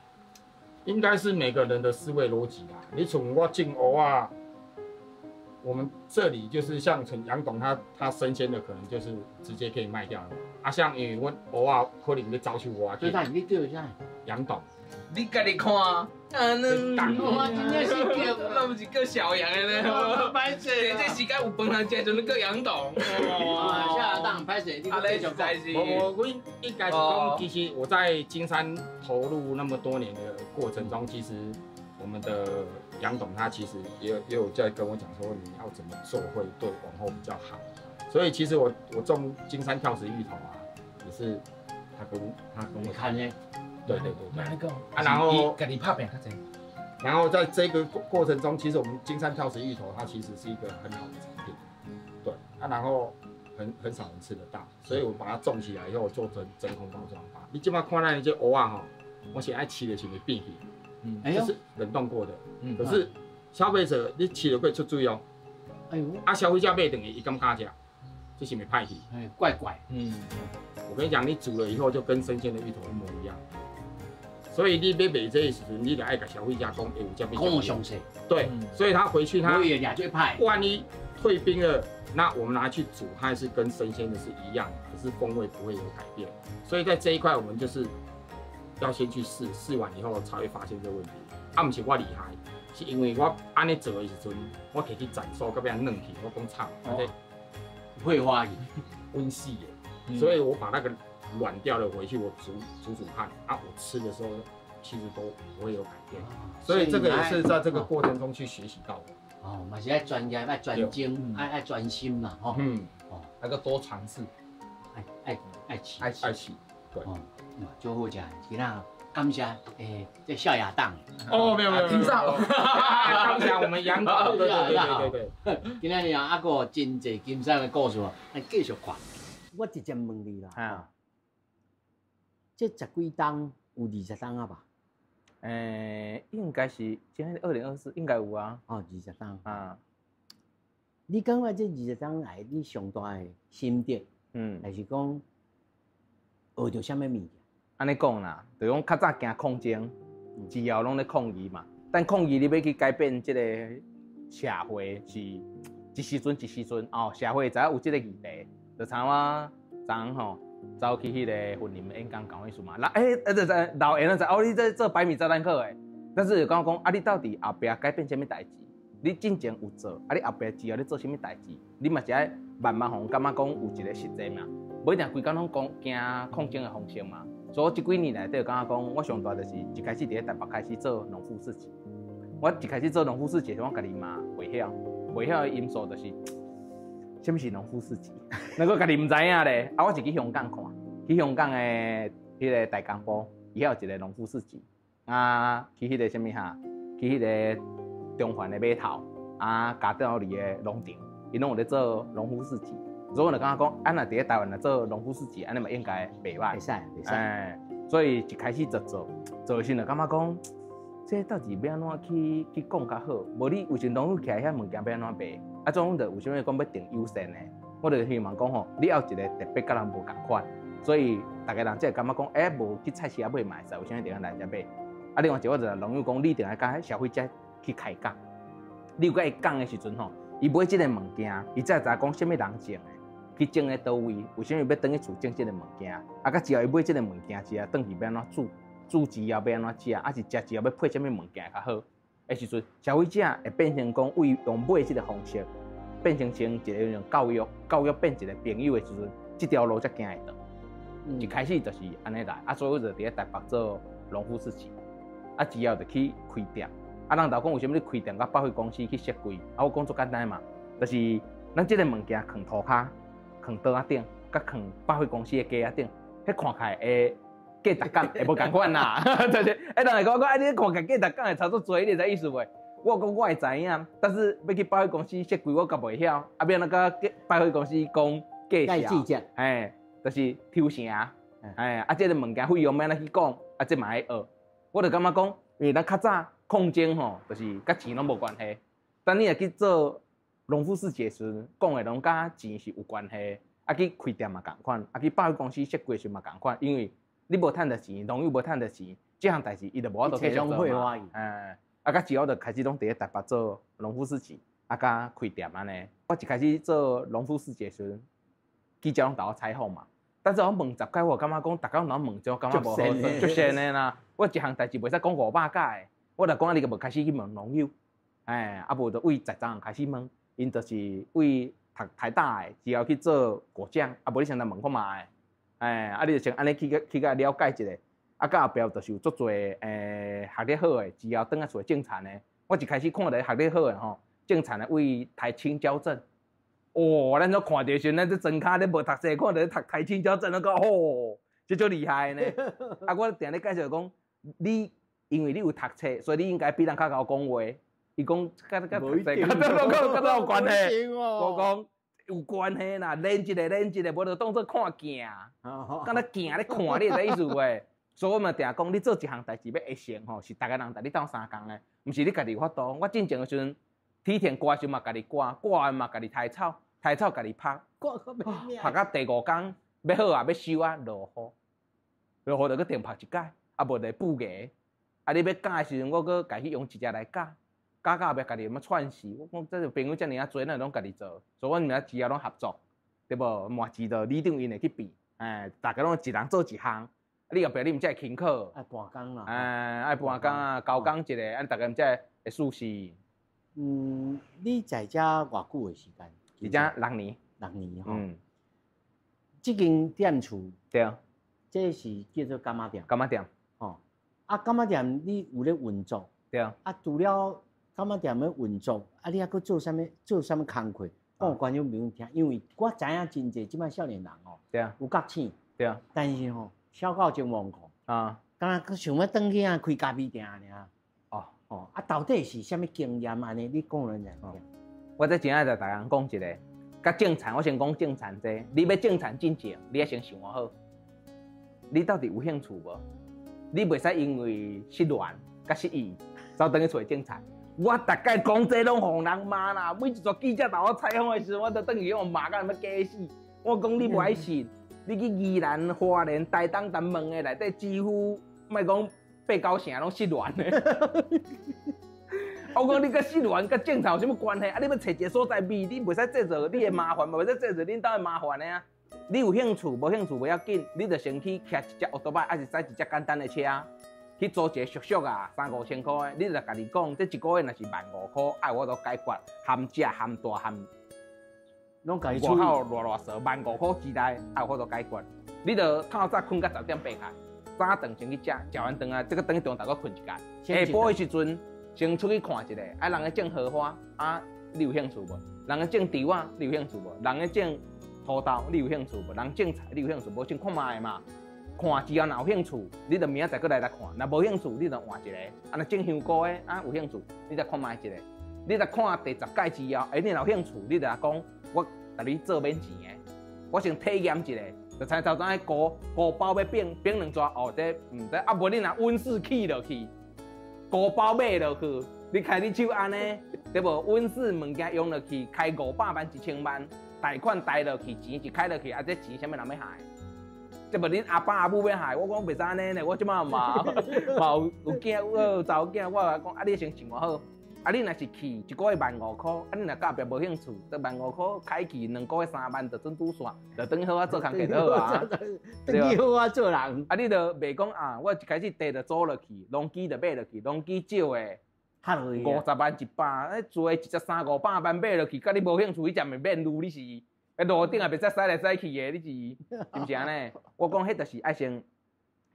應該是每個人的思維邏輯啦。你從我種蚵仔，我們這裡就是像陳楊董他生鮮的可能就是直接可以賣掉了。啊，像因為阮蚵仔可能欲走手外所以你叫啥？楊董。你家己看，啊，我真正是叫，那毋是叫小楊的呢？歹勢，這時間有飯通食，就能叫楊董。哦，小楊歹勢，你繼續講。我應該是講，其實我在金山投入那麼多年的過程中，其實我們的楊董他其實也有在跟我講說，你要怎麼做會對往後比較好。所以其實我種金山跳石芋頭啊，也是他跟我看的。對對對對，啊，然後家己拍拚較濟，然後在這個過程中，其實我們金山跳石芋頭它其實是一個很好的產品，對啊，然後很少人吃得到，所以我把它種起來以後做成真空包裝。你這擺看咱這蚵仔吼，我是愛飼的時會變去，這是冷凍過的，可是消費者你飼了會出水哦，哎呦，啊，消費者買轉去伊敢敢食？這是毋是歹去？哎，怪怪，我跟你講，你煮了以後就跟生鮮的芋頭一模一樣。所以你欲賣這個時陣，你就愛共消費者講，欸，有這麼講詳細。對，所以他回去他萬一退冰了，那我們拿去煮，它還是跟生鮮的是一樣，可是風味不會有改變。所以在這一塊，我們就是要先去試，試完以後才會發現這個問題。啊，毋是我厲害，是因為我按呢做的時陣，我提去展售，到尾軟去，我講慘，會花去，溫死的，所以我把那個軟掉的回去，我煮煮煮看，啊，我吃的時候其實都不會有改變，所以這個也是在這個過程中去學習到的。哦，嘛是愛專業、愛專精、愛專心嘛，吼。哦，那個多嘗試，愛愛愛試，愛試，對。哦，就好食，今仔感謝這小亞當。哦，沒有沒有，聽到。感謝我們楊董，對對對對對。今仔日啊，閣有真濟金山的故事，咱繼續看。我直接問你啦，啊，這十幾冬有20冬啊吧？應該是今年2024，應該有啊。哦，二十冬啊。你感覺這二十冬來，你上大的心得，還是講學著啥物物件？按呢講啦，就講較早驚抗爭，之後攏咧抗議嘛。但抗議你欲去改變這個社會，是一時陣一時陣哦。社會知影有這個議題，就像我昨昏吼走去彼個雲林演講講意思嘛。那就在老演就哦，你這做百米炸彈客的，但是就講講啊，你到底後壁改變啥物代誌？你進前有做，啊，你後壁之後你做啥物代誌？你嘛是愛慢慢予人感覺講有一個實際嘛，無一定規工攏講驚抗爭的方式嘛。所以我這幾年內底感覺講，我上大就是一開始佇咧台北開始做農夫市集。我一開始做農夫市集時，我家己嘛袂曉，袂曉的因素就是，啥物是農夫市集？那個家己毋知影咧。啊，我是去香港看，去香港的彼個大江埔，伊遐有一個農夫市集。啊，去彼個啥物哈？去彼個中環的碼頭，啊，嘉道理的農場，𪜶攏有咧做農夫市集。所以我就感覺講，啊，若佇咧台灣來做農夫市集，按呢嘛應該袂䆀。會使，會使。所以一開始就做，做的時陣就感覺講，這到底欲按怎去講較好？無你有時農夫起來遐物件欲按怎賣？啊，總就為啥物講欲定優先的？我就希望講吼，你要有一個特別佮人無仝款，所以逐家人才會感覺講，無去菜市仔買嘛會使，為啥物一定愛來遮買？啊，另外一個我就農友講，你一定愛佮消費者去開講。你有佮伊講的時陣吼，伊買這個物件，伊才會知影講啥物人種的，去種咧佗位，為啥物欲轉去厝種這個物件？啊，佮之後伊買這個物件之後，轉去欲按怎煮，煮之後欲按怎食，啊是食之後欲配啥物物件較好？彼時陣消費者會變成講為用買這個方式，變成成一個用教育，教育變一個朋友的時陣，這條路才行會到。一開始就是按呢來，啊，所以我就佇咧台北做農夫市集，啊，之後就去開店。啊，人頭講為啥物你開店佮百貨公司去設櫃？啊，我講足簡單嘛，就是咱這個物件囥塗跤、囥桌仔頂，佮囥百貨公司的架仔頂，彼看起來會價值感會無仝款啦。就是，人會講講，啊，你看起來價值感會差足濟，你知意思袂？我講我會知影，但是欲去百貨公司設櫃，我較袂曉，啊，欲按怎佮百貨公司講，介绍，嘿，就是抽成，哎，啊，这个物件费用欲按怎去讲，啊，这嘛爱学。我就感觉讲，因为咱较早抗争吼，就是佮钱拢无关系。等你若去做农夫市集时，讲的拢佮钱是有关系。啊，去开店嘛仝款，啊，去百货公司设计时嘛仝款，因为你无趁著钱，农友无趁著钱，这项代志伊就无法度继续做嘛。哎，啊，佮之后就开始拢伫咧台北做农夫市集，啊，佮开店按呢。我一开始做农夫市集时，记者拢带我采访嘛。但是我问十摆，我感觉讲，逐工拢问这，感觉无好耍，足仙的啦。我一项代志袂使讲500摆，我就讲你个无开始去问农友，哎，啊无就为在场人开始问，𪜶就是为读台大的，之后去做果酱，啊无你先来问看觅，哎，啊你就先按呢去共了解一下，啊到后壁就是有足济学历好的，之后转来厝种田的。我一开始看著学历好的吼，种田的为台清交镇。哦，咱都看著时，咱这庄跤咧无读册，看著读台清交镇，拢讲吼，这足厉害呢。啊，我定咧介绍讲，你因为你有读册，所以你应该比人较𠢕讲话。伊讲佮读册，佮这有关系。我讲有关系啦，连一个连一个，无就当做看镜，敢若镜咧看，你会知意思袂？所以我嘛定讲，你做一项代志欲会成吼，是逐个人共你斗相共的，毋是你家己有法度。我进前的时阵，梯田割的时阵嘛，家己割，割完嘛家己刣草。刣草家己曝，曝到第五工欲好啊，欲收啊，落雨，落雨就阁停曝一摆，啊无就布芽。啊，你欲教的时阵，我阁家己用一只来教，教到后壁家己欲喘死。我讲这个朋友遮尔啊济，咱拢家己做，所以阮们之后拢合作，对无？麻糍就里长𪜶会去变，哎，逐家拢一人做一项。你后壁你毋才会轻巧。爱搬工啦。哎，爱搬工啊，交工一下，按逐家毋才会舒适。嗯，你在遮偌久的时间？伫遮六年，六年吼。嗯。这间店厝，这是叫做柑仔店。柑仔店。吼，啊，柑仔店你有咧运作？对啊。啊，除了柑仔店咧运作，啊，你犹阁做啥物？做啥物工课？讲予观众朋友听，因为我知影真济这摆少年人吼，有觉醒，但是吼，小可真惶恐啊，敢若阁想欲转去啊开咖啡店尔。哦哦，啊，到底是啥物经验按呢？你讲予咱听。我这真爱共大家讲一个，佮种田，我先讲种田这个，你欲种田进前，你爱先想好，你到底有兴趣无？你袂使因为失恋佮失意，走转去厝种田。我逐摆讲这拢予人骂啦，每一撮记者带我采访的时阵，我都转去予骂甲欲假死。我讲你无爱信，你去宜兰、花莲、台东、等问的内底，几乎莫讲八九成拢失恋的。我讲你佮失恋佮种田有啥物关系？啊，你欲揣一个所在味，你袂使制造你的麻烦，嘛袂使制造恁兜的麻烦的啊。你有兴趣无兴趣无要紧，你就先去骑一只欧多拜，还是驶一只简单的车，去租一个俗俗啊，三五千箍的，你就家己讲，这一个月若是15,000箍，爱有法度解决，含食含住含，拢家己外口偌偌踅，15,000箍之内爱有法度解决。你就透早睏到10点八起，早顿先去食，食完顿啊，这个转去中昼阁睏一觉。下晡的时阵，先出去看一下，啊，人咧种荷花，啊，你有兴趣无？人咧种稻仔，你有兴趣无？人咧种土豆，你有兴趣无？人种菜，你有兴趣无？先看觅嘛，看之后若有兴趣，你就明仔载阁来看；若无兴趣，你就换一个。啊，若种香菇的，啊有兴趣，你再看觅一个。你再看第十届之后，欸，你若有兴趣，你就来讲，我共你做免钱的，我先体验一下。就亲像头先菇菇包欲变变两逝哦，这毋知啊，无你若温室起落去，菇包买落去，你开你手按呢，对无？温室物件用落去，开500万、1000万，贷款贷落去，钱一开落去，啊，这钱啥物人欲害？这无恁阿爸阿母欲害，我讲袂使按呢呢，我这摆嘛嘛有有囝，我有查某囝，我讲啊，你先想好。啊，你若是去一个月15,000箍，啊，你若隔壁无兴趣，这15,000箍开去两个月3万，就准拄煞，就转去好好做工课就好啊。转去好好做人。啊，你就袂讲啊，我一开始地就租落去，农机就买落去，农机借的50万100，啊，做一只三五百万买落去，佮你无兴趣，你才咪免撸，你是？路顶也袂使驶来驶去的，你是是毋是按呢？我讲彼就是爱先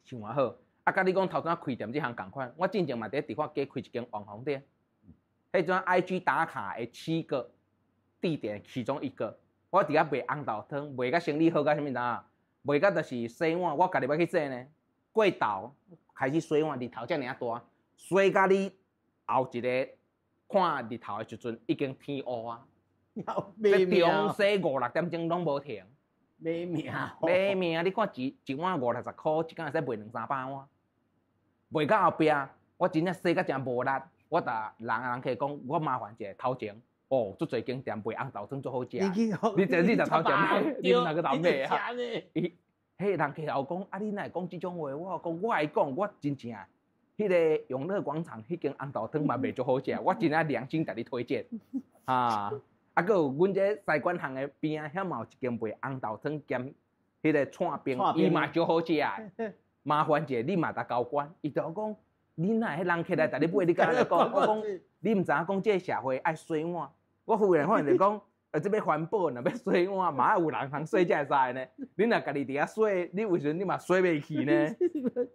想好。啊，佮你讲头先开店这项仝款，我进前嘛伫迪化街开一间网红店。彼阵 IG 打卡的七个地点其中一个，我伫遐卖红豆汤，卖甲生意好甲啥物知影？卖甲就是洗碗，我家己欲去洗呢。过头开始洗碗，日头遮尔啊大，洗甲你后一个看日头的时阵已经天乌啊。这中洗五六点钟拢无停。買命，買命！你看一一碗五六十箍，一工會使賣兩三百碗，賣到後壁，我真正洗甲誠無力，我逐人客講，我麻煩一下頭前，哦，足濟間店賣紅豆湯足好食。你這你就頭前買，你毋通閣頭買啊？伊，彼人客後講，啊，你哪會講這種話？我講，我會講，我真正，彼个永樂廣場彼間紅豆湯嘛賣足好食，我真正良心共你推薦。啊，啊，閣有阮這西關巷的邊仔遐嘛有一間賣紅豆湯兼彼个串冰，伊嘛足好食的。麻煩者，你嘛共交關，伊就講，你哪會彼人客來共你買，你敢按呢講？我講，你毋知影講這个社會愛洗碗。我忽然發現就講，這欲環保，若欲洗碗，嘛愛有人通洗才會使呢。你若家己佇遐洗，你有時陣你嘛洗袂去呢，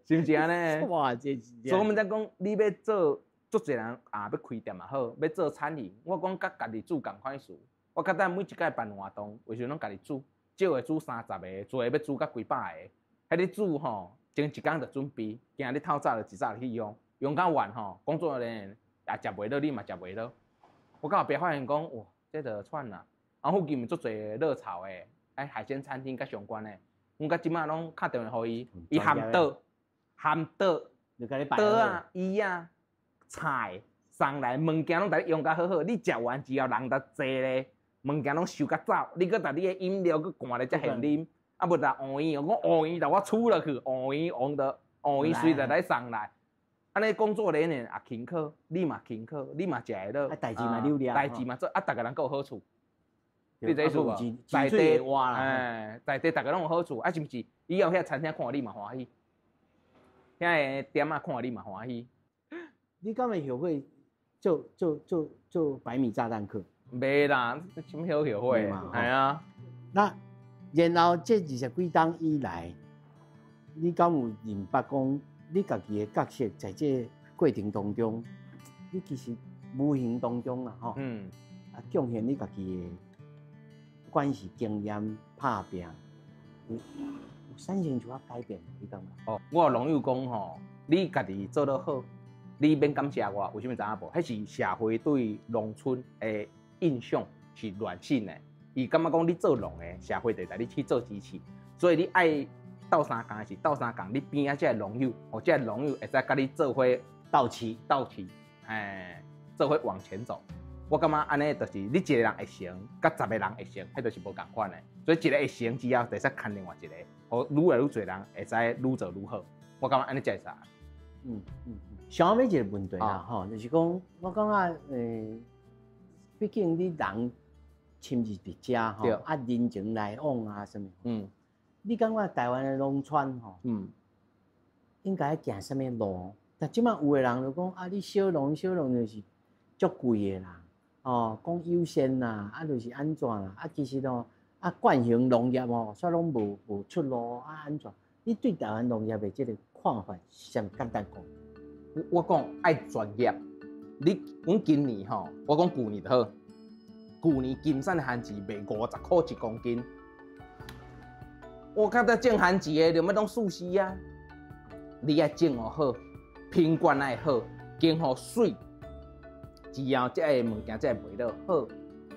是毋是按呢？哇，這是。所以我們才講，你欲做足濟人啊，欲開店嘛好，欲做餐飲，我講佮家己煮仝款事。我較早每一擺辦活動，有時陣攏家己煮，少的煮30個，濟的欲煮甲幾百个。彼你煮吼，前一工就準備，今日透早就一早就去用，用到晚吼，工作人員也食袂落，你嘛食袂落。我到後壁發現講，哇，這就喘啦。啊，附近有足濟熱炒的，哎，海鮮餐廳較相關的，阮到這馬攏敲電話予伊，伊含桌、含桌、桌仔、椅仔、菜送來，物件攏共你用甲好好。你食完之後人就濟咧，物件攏收甲走，你閣共你的飲料閣灌咧才現啉。啊，無就芋圓，我講芋圓，共我儲落去，芋圓往的芋圓隨時來送來。按呢工作人員也勤苦，你嘛勤苦，你嘛食會落，啊，代誌嘛溜了，代誌嘛做，啊，逐个人閣有好處，你這意思無？在地，哎，在地逐个攏有好處，啊，是毋是？以後遐餐廳看你嘛歡喜，遐个店仔看你嘛歡喜。你敢會後悔做白米炸彈客？袂啦，啥物好後悔？係啊。那然後這二十幾冬以來，你敢有認捌講？你家己的角色在這個過程當中，你其實無形當中啦，吼，啊，貢獻你家己的，不管是經驗、拍拚，有產生一寡改變，你感覺？哦，我有農友講吼，你家己做得好，你免感謝我，為啥物知影無？彼是社會對農村的印象是軟性的，伊感覺講你做農的，社會就會共你去做支持，所以你愛。鬥相共是鬥相共，你邊仔這个農友，哦，這个農友會使佮你做伙鬥起鬥起，嘿，做伙往前走。我感覺按呢，就是你一个人會成，佮十个人會成，彼就是無仝款的。所以一个會成之後，就會使牽另外一個，予愈來愈濟人會使愈做愈好。我感覺按呢才會使。想欲問一个問題啦，吼，就是講，我感覺，畢竟你人親自佇遮吼，啊，人情來往啊，啥物，你感覺台灣的農村吼，應該行啥物路？但這馬有的人就講啊，你小農小農就是足貴的啦，哦，講優先啦，啊，就是按怎啦，啊，其實哦，啊，慣行農業哦，煞攏無出路啊，按怎？你對台灣農業的這個看法是啥物簡單講？我講愛專業。你阮今年吼，我講舊年就好，舊年金山的番薯賣50箍一公斤。我較早種番薯的，就欲攏猝死啊！你愛種予好，品管愛好，經予水，之後這个物件才會賣得好。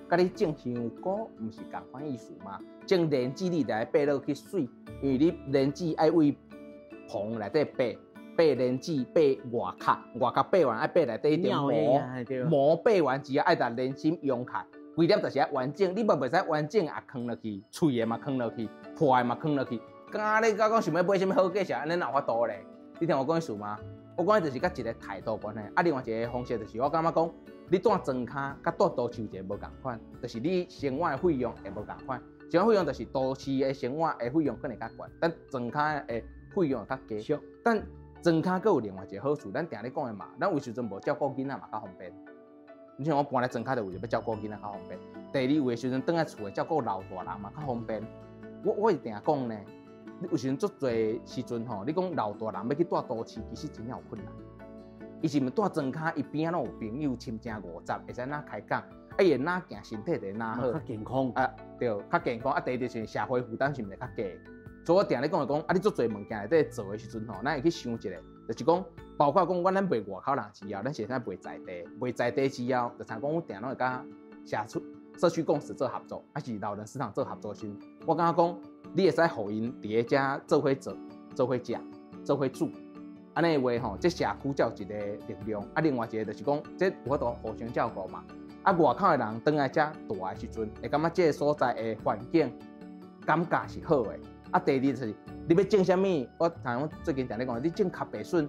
佮你種香菇，毋是仝款意思嗎？種蓮子你就愛爬落去媠，因為你蓮子愛為棚內底爬，爬蓮子爬外殼，外殼爬完愛爬內底一層膜，膜爬完之後愛共蓮心用開。規粒就是愛完整，你嘛袂使完整也囥落去，脆的嘛囥落去，破的嘛囥落去。敢你敢講想欲買啥物好價錢，按呢哪有法度咧？你聽我講意思嗎？我講就是佮一個態度關係。啊，另外一個方式就是我感覺講，你蹛莊跤佮蹛都市一個無仝款，就是你生活的費用會無仝款。生活費用就是都市的生活的費用可能較懸，但莊跤的費用較低。但莊跤閣有另外一個好處，咱定咧講的嘛，咱有時陣無照顧囡仔嘛較方便。你像我搬來莊跤，就為著欲照顧囡仔較方便。第二，有的時陣轉來厝的照顧老大人嘛較方便。我會定講呢，你有時陣足濟時陣吼，你講老大人欲去蹛都市，其實真正有困難。伊是毋蹛莊跤，伊邊仔攏有朋友、親情五十，會使哪開講，啊伊會哪行，身體就會哪好，較健康。啊對，較健康。啊第二就是社會負擔是毋是較低？所以我定咧講就講，啊你足濟物件內底做的時陣吼，咱會去想一下，就是講。包括講，阮咱賣外口人之後，咱是會使賣在地，賣在地之後，就像講，阮定攏會佮社區共識做合作，還是老人市場做合作時，我感覺講，你會使予𪜶佇咧遮做伙做、做伙食、做伙煮，按呢的話吼，這社區才有一個力量。啊，另外一個就是講，這有法度互相照顧嘛。啊，外口的人轉來遮蹛的時陣，會感覺這个所在的環境感覺是好的。啊，第二就是你欲種啥物，我頭我最近定咧講，你種坵白筍，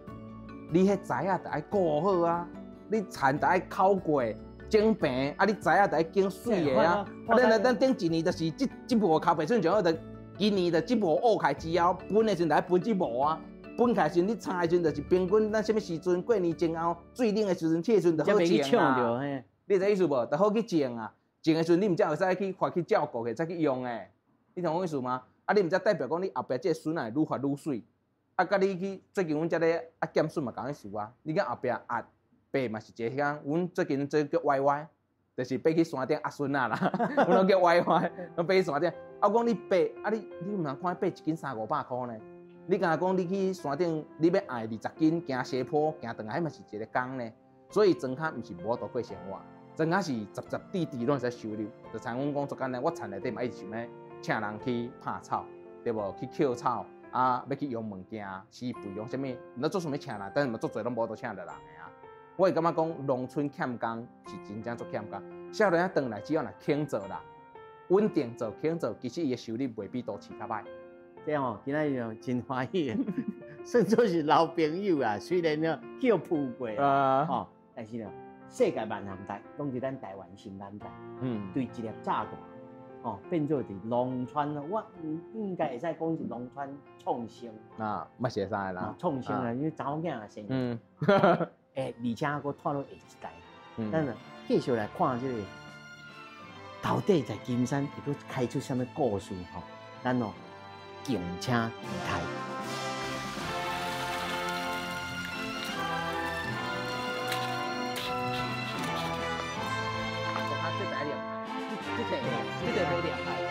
你彼栽仔著愛顧好啊，你田著愛澆過。整平啊！你知影，著愛揀媠的啊！啊，咱頂一年就是這這畝坵白筍上好，就今年就這畝挖開之後，分的時陣就愛分這畝啊。分開時陣你插的時陣就是平均咱啥物時陣過年前後水冷的時陣，這個時陣就好種啊。你知意思無？就好去種啊。種的時陣你毋才會使去發去照顧，再去用的。你聽我意思嗎？啊，你毋才代表講你後壁這個筍仔會愈發愈媠。啊，佮你去最近阮遮咧啊減筍嘛仝意思啊。你佮後壁壓。爬嘛是一个遐，阮最近這叫歪歪，就是爬去山頂壓筍仔啦。阮攏叫歪歪，攏爬去山頂。啊，我講你爬，啊你你毋通看爬一斤三五百箍呢？你敢若講你去山頂，你欲愛20斤行斜坡行轉來，彼嘛是一个工呢。所以莊跤毋是無法度過生活，莊跤是雜雜滴滴攏會使收入。就親阮講足簡單，我田內底嘛一直想欲請人去拍草，對無？去抾草啊，欲去用物件，施肥用啥物，毋知做啥物請人，但是嘛足濟攏無法度請著人的啊。我會感覺講，農村欠工是真正足欠工。少年仔轉來，只要若肯做啦，穩定做肯做，其實伊的收入袂比都市較歹。這吼，今仔日真歡喜，算做是老朋友啊。雖然呢叫富過啊，吼，但是呢，世界萬行代，攏佇咱台灣新眼界。對一粒炸彈，吼，變做佇農村，我應該會使講是農村創生。啊，嘛是會使啦。創生啊，因為查某囝仔生。欸，而且閣拖落下一代，咱啊繼續來看這個到底在金山會閣開出啥物故事吼？咱哦敬請期待。這個這個無掠。